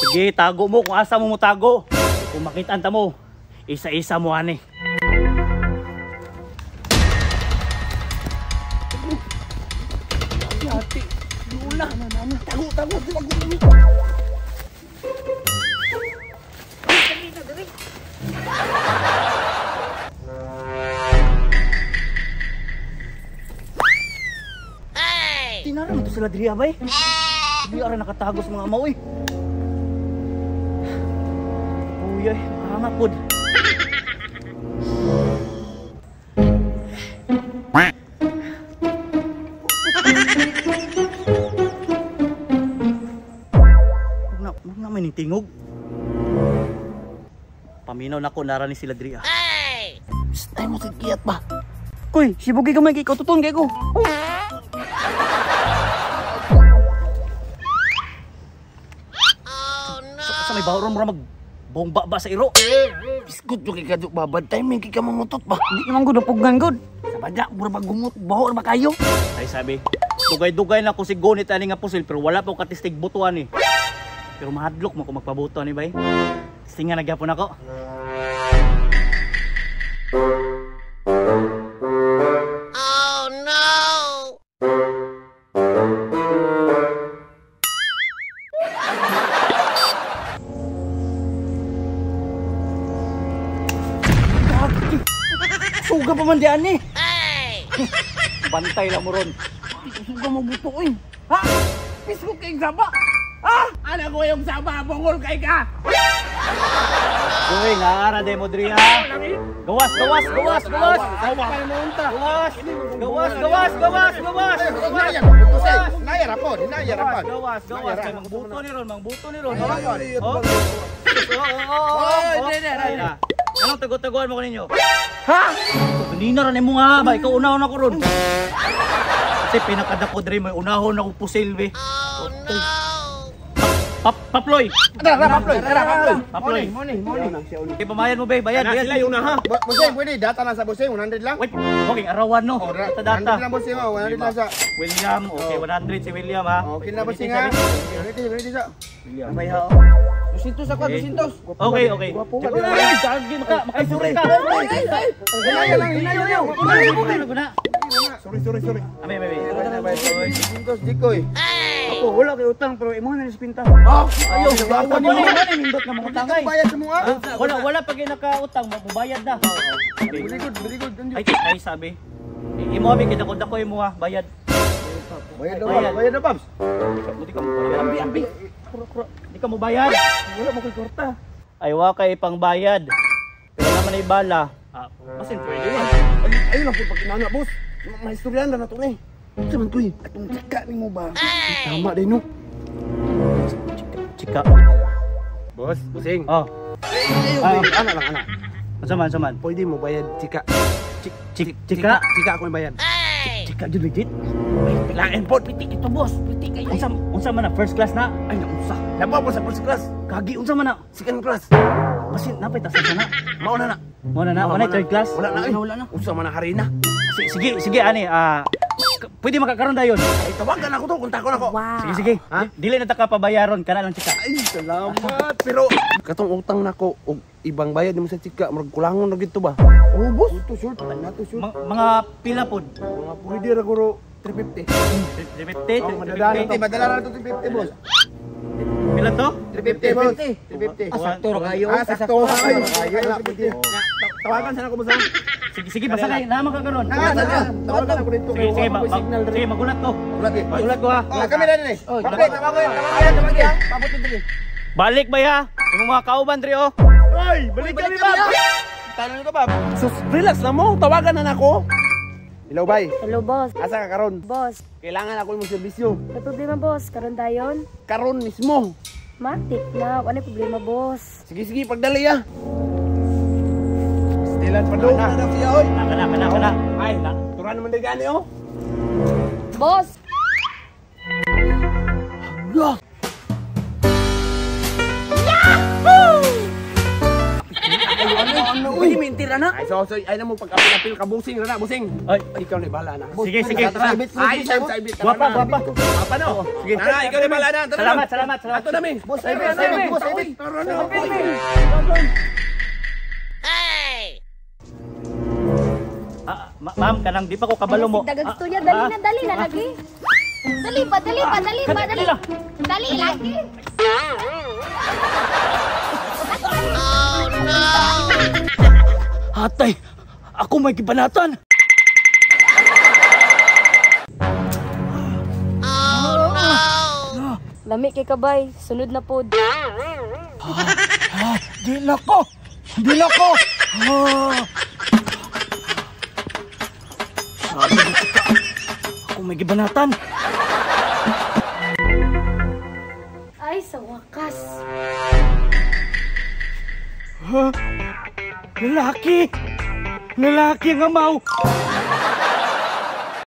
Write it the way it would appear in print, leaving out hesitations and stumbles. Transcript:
Sige, tago mo kung asa mo tago. Kung makitaan ta mo, isa-isa mo ani. Yati, lula. Tago, tago, tago. Tinara mo to sila diri abay. Di ara nakatago sa mga amaw eh. Uy, ay, makahanga pod. Huwag na may tingog. Paminaw na ko, nara ni sila diri ah. Psst, ay mo sigiyat ba? Kuy, sibugi ka man kay kaututon kay ko. Sa may bawron mo mag bomba ba sa iro? Biskot yung kay kaduk ba? Bad timing kay ka mangutot ba? Hindi naman gud, pugan gud. Sa badya, mura ba gumot, baho ba kayo? Ay sabi, dugay-dugay na ko si Gonit ani nga pusil pero wala pa ko katistig butuan eh. Pero mahadlok mo ko magpabuto ani bay. Singa na gyapon ako. Oh no! Suga pa man diyan eh. Bantay lang mo ron. Suga mo buto eh. Ha? Pisko kay saba. Ha? Ana ko yung saba, bungol kay ka. Uy, naara demo diri ha. Gawas, gawas, gawas, gawas. Gawas, gawas, gawas, gawas, gawas. Nayar po, nayar po. Gawas, gawas. Kay mangbuto ni ron, mangbuto ni ron. Oh. Oh. Anong tago-taguan mo kaninyo? Ha? Kanina ra nimo nga ba, ikaw unahon ako ron. Kasi pinakadako diri may unahon ako pusil be. Oh no! Paploy. Tara, Paploy, tara, Paploy. Paploy. Moni, moni. Okay, pamayan mo be, bayad, bayad. Sila yung una ha. Bossing, pwede data lang sa bossing, 100 lang. Wait, okay, arawan no. Data, data. 100 lang bossing, oh, 100 lang sa. William, okay, 100 si William ha. Okay na bossing ha. 100 sa. William. May ha. 200 ako, 200. Okay, okay. Uy, gagi maka makaisuri ka. Hinayo lang, hinayo lang. Guna. Sorry, sorry, sorry. Ame, ame, ame. 200 dikoy. Ako wala kay utang pero imo na ni spinta. Oh, ayo, Wala wala nindot nga mga tangay. Bayad sa mga. Wala wala pag nakautang, mabayad na. Very good, very good. Ay, ay sabi. Imo abi kita ko imo ha, bayad. Bayad na, bayad na, Babs. Di ka mo bayad. Ambi, ambi. Di ka mo bayad. Wala mo kay kwarta. Ay wa kay pangbayad. Pero naman ay bala. Ah, basin pwede man. Ayo lang po pag inana, boss. Mahistoryan na nato ni. Unsa man kuy? Atong chika nimo ba? Tama din no. Chika. Boss, bossing. Oh. Ayo, ana lang ana. Unsa man, unsa man? Pwede mo bayad chika. Chika. Chika ako yung bayad. Chika jud legit. Lain po, piti ito boss. Piti kayo. Unsa unsa man na first class na? Ay naunsa. Labaw po sa first class. Kagi unsa man na? Second class. Basin napay tasan na. Mauna na. Mo na na, wala third class. Wala na, wala na. Unsa man na harina. Sige, sige ani, pwede makakaroon dayon. Ay tawagan ako to, kontakon ako. Wow. Sige, sige. Ha? Dili na ta ka pabayaron, kana lang chika. Ay, salamat. Pero katong utang nako og ibang bayad nimo sa chika, murag kulangon ra gid to ba? Oh, boss. Ito short, na to short. Mga pila pod? Mga pwede ra guro 350. 350, Oh, madadala 350. Madala na to 350, boss. Pila to? 350, boss. 350. Ah, sakto ra kayo. Ah, sakto. Ay, ay, Tawagan sana ko boss. ha? Sige, sige, basta kay naman ka karon. Na, na, tawagan ako dito. Sige, sige, sige, magulat ko. Magulat eh. Magulat ko ha. Oh, kami na din eh. Paple, tawagan, tawagan, tawagan. Pabot dito. Balik ba ya? Yung mga kauban diri oh. Ay, balik kami, Bab. Tanong ko, Bab. Sus, relax na mo. Tawagan na nako. Hello, bay. Hello, boss. Asa ka karon? Boss, Kailangan ako imong serbisyo. may problema, boss. Karon dayon? Karon mismo. Matik na. Wala problema, boss. Sige, sige, pagdali ya. Stilan pa daw. Na siya, oy. Kana, kana, kana. Ay, turan naman din gani, oh. Boss! Hala! Yahoo! Ano, uy. Mintir na. Ay, so, ay na mo pag-apil-apil ka, busing na na, busing. Ay. Ikaw na bahala na. Sige, sige. Ay, saib, saib. Guwapa, guwapa. Guwapa, no? Sige. Nana, ikaw na bahala na. Tara na. Salamat, salamat, salamat. Ato na, mi. Boss, saib, saib, boss, saib. Tara na. Hey! Ah, ma'am, kanang di pa ko kabalo mo. Dagang storya, dali na, dali na lagi. Dali pa, dali pa, dali pa, dali. Dali lang. Dali lagi. Oh no! Atay, ako may gibanatan. Oh no! Lami kay kabay, sunod na pod. Ah, di na ko. Di na ko. Ah. Sabi na kita, ako may gibanatan. Ay, sa wakas. Ha? Lalaki! Lalaki ang amaw!